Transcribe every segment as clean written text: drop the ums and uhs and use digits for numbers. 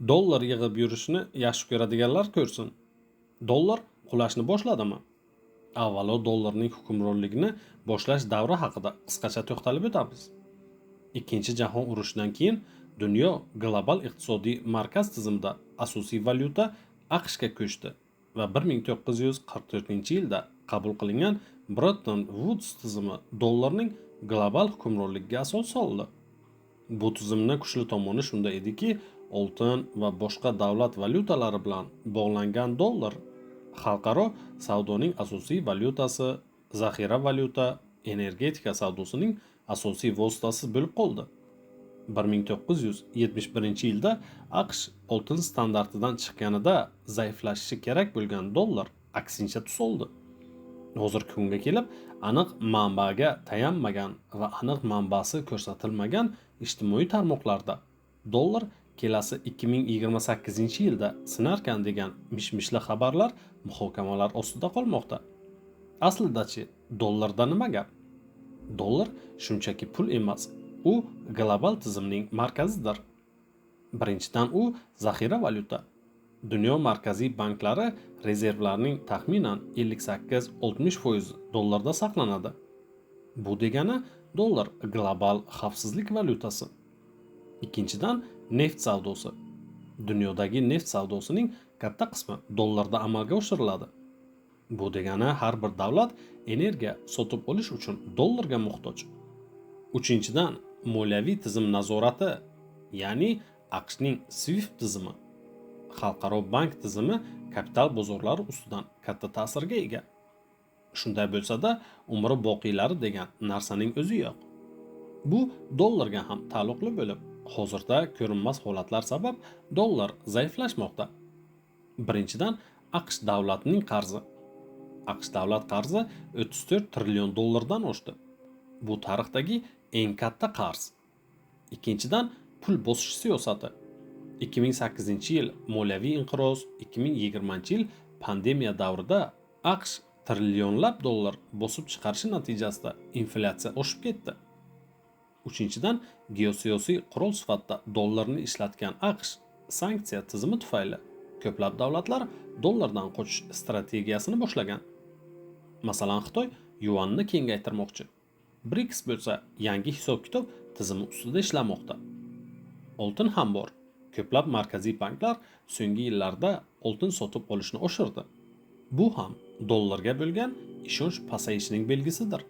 Dollar yig'ib yurishni yaxshi ko'radiganlar ko'rsin. Dollar qulashni boshladimi? Avvalo dollarning hukmronligini boshlash davri haqida qisqacha to'xtalib o'tamiz. Ikkinchi jahon urushidan keyin dunyo global iqtisodiy markaz tizimida asosiy valyuta AQShga ko'chdi va 1944-yilda qabul qilingan Bretton Woods tizimi dollarning global hukmronligiga asos soldi. Bu tizimni kuchli tomoni shunda ediki, oltin va boshqa davlat valyutalari bilan bog'langan dollar xalqaro savdoning asosiy valyutasi, zaxira valyuta, energetika savdosining asosiy vositasi bo'lib qoldi. 1971-yilda AQSh oltin standartidan chiqqanida zaiflashishi kerak bo'lgan dollar aksincha tus oldi. Hozirgi kunga kelib aniq manbaga tayanmagan va aniq manbasi ko'rsatilmagan ijtimoiy tarmoqlarda dollar kelasi 2028-yilda sinarkan degan mish-mishli xabarlar muhokamalar ostida qolmoqda. Aslida-chi, dollarda nima gap? Dollar shunchaki pul emas, u global tizimning markazidir. Birinchidan, u zaxira valyuta. Dunyo markaziy banklari rezervlarining taxminan 58-60% dollarda saqlanadi. Bu degani dollar global xavfsizlik valyutasi. Ikkinchidan, neft savdosi. Dunyodagi neft savdosining katta qismi dollarda amalga oshiriladi. Bu degani har bir davlat energiya sotib olish uchun dollarga muhtoj. Uchinchidan, moliyaviy tizim nazorati, ya'ni AQShning SWIFT tizimi. Xalqaro bank tizimi kapital bozorlari ustidan katta ta'sirga ega. Shunday bo'lsa-da, umri boqiylari degan narsaning o'zi yo'q. Bu dollarga ham taalluqli bo'lib, hozirda ko'rinmas holatlar sabab dollar zaiflashmoqda. Birinchidan, AQSh davlatining qarzi. AQSh davlat qarzi 34 trillion dollardan oshdi. Bu tarixdagi eng katta qarz. Ikkinchidan, pul bosish siyosati. 2008-yil moliyaviy inqiroz, 2020-yil pandemiya davrida AQSh trillionlab dollar bosib chiqarishi natijasida inflyatsiya oshib ketdi. Uchinchidan, geosiyosiy qurol sifatida dollarni ishlatgan AQSh sanksiya tizimi tufayli ko'plab davlatlar dollardan qochish strategiyasini boshlagan. Masalan, Xitoy yuanni kengaytirmoqchi. BRICS bo'lsa yangi hisob-kitob tizimi ustida ishlamoqda. Oltin ham bor. Ko'plab markaziy banklar so'nggi yillarda oltin sotib olishni oshirdi. Bu ham dollarga bo'lgan ishonch pasayishining belgisidir.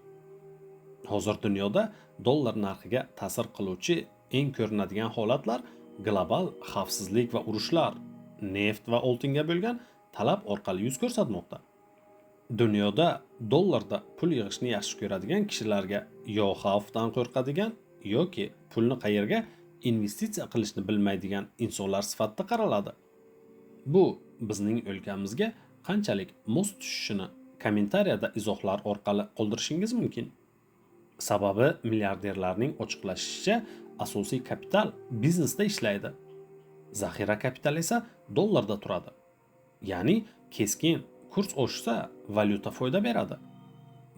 Hozir dunyoda dollar narxiga ta'sir qiluvchi eng ko'rinadigan holatlar global xavfsizlik va urushlar, neft va oltinga bo'lgan talab orqali yuz ko'rsatmoqda. Dunyoda dollarda pul yig'ishni yaxshi ko'radigan kishilarga yo xavfdan qo'rqadigan yoki pulni qayerga investitsiya qilishni bilmaydigan insonlar sifatida qaraladi. Bu bizning o'lkamizga qanchalik mos tushishini kommentariyada izohlar orqali qoldirishingiz mumkin. Sababi milliarderlarning ochiqlashishicha, asosiy kapital biznesda ishlaydi. Zaxira kapital esa dollarda turadi. Ya'ni keskin kurs oshsa, valyuta foyda beradi.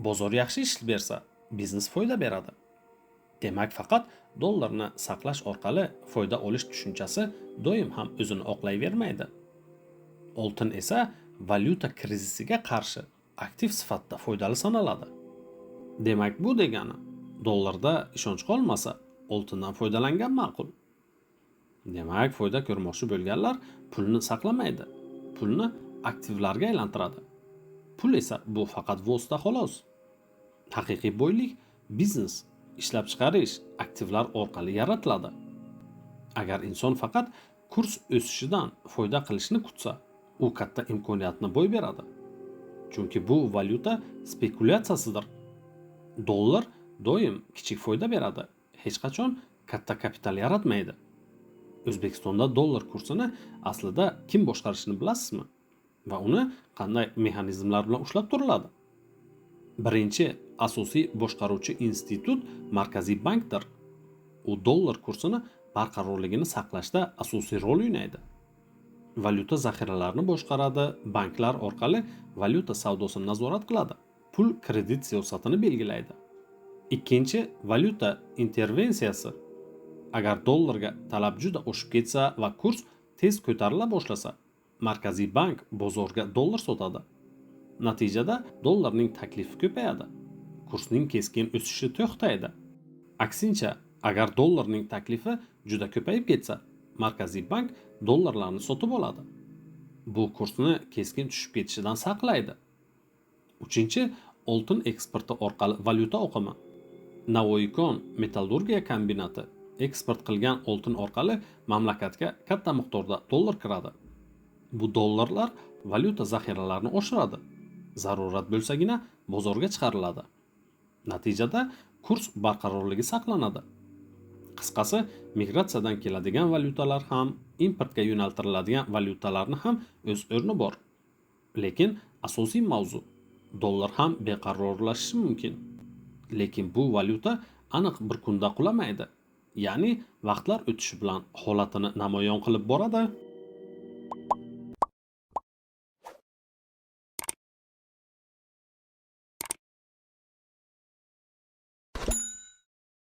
Bozor yaxshi ish bersa, biznes foyda beradi. Demak, faqat dollarni saqlash orqali foyda olish tushunchasi doim ham o'zini oqlayvermaydi. Oltin esa valyuta krizisiga qarshi aktiv sifatida foydali sanaladi. Demak, bu degani dollarda ishonch qolmasa, oltindan foydalangan ma'qul. Demak, foyda ko'rmoqchi bo'lganlar pulni saqlamaydi, pulni aktivlarga aylantiradi. Pul esa bu faqat vosita xolos. Haqiqiy boylik biznes, ishlab chiqarish, aktivlar orqali yaratiladi. Agar inson faqat kurs o'sishidan foyda qilishni kutsa, u katta imkoniyatni boy beradi. Chunki bu valyuta spekulyatsiyasidir. Dollar doim kichik foyda beradi, hech qachon katta kapital yaratmaydi. O'zbekistonda dollar kursini aslida kim boshqarishini bilasizmi? Va uni qanday mexanizmlar bilan ushlab turiladi? Birinchi asosiy boshqaruvchi institut Markaziy bankdir. U dollar kursini barqarorligini saqlashda asosiy rol o'ynaydi. Valyuta zaxiralarini boshqaradi, banklar orqali valyuta savdosini nazorat qiladi, pul kredit siyosatini belgilaydi. Ikkinchi, valyuta intervensiyasi. Agar dollarga talab juda oshib ketsa va kurs tez ko'tarila boshlasa, Markaziy bank bozorga dollar sotadi. Natijada dollarning taklifi ko'payadi. Kursning keskin o'sishi to'xtaydi. Aksincha, agar dollarning taklifi juda ko'payib ketsa, Markaziy bank dollarlarni sotib oladi. Bu kursni keskin tushib ketishidan saqlaydi. Uchinchi, oltin eksporti orqali valyuta oqimi. Navoiykon metallurgiya kombinati eksport qilgan oltin orqali mamlakatga katta miqdorda dollar kiradi. Bu dollarlar valyuta zaxiralarini oshiradi. Zarurat bo'lsagina bozorga chiqariladi. Natijada kurs barqarorligi saqlanadi. Qisqasi, migratsiyadan keladigan valyutalar ham, importga yo'naltiriladigan valyutalarni ham o'z o'rni bor. Lekin asosiy mavzu, dollar ham beqarorlashishi mumkin. Lekin bu valyuta aniq bir kunda qulamaydi. Ya'ni vaqtlar o'tishi bilan holatini namoyon qilib boradi.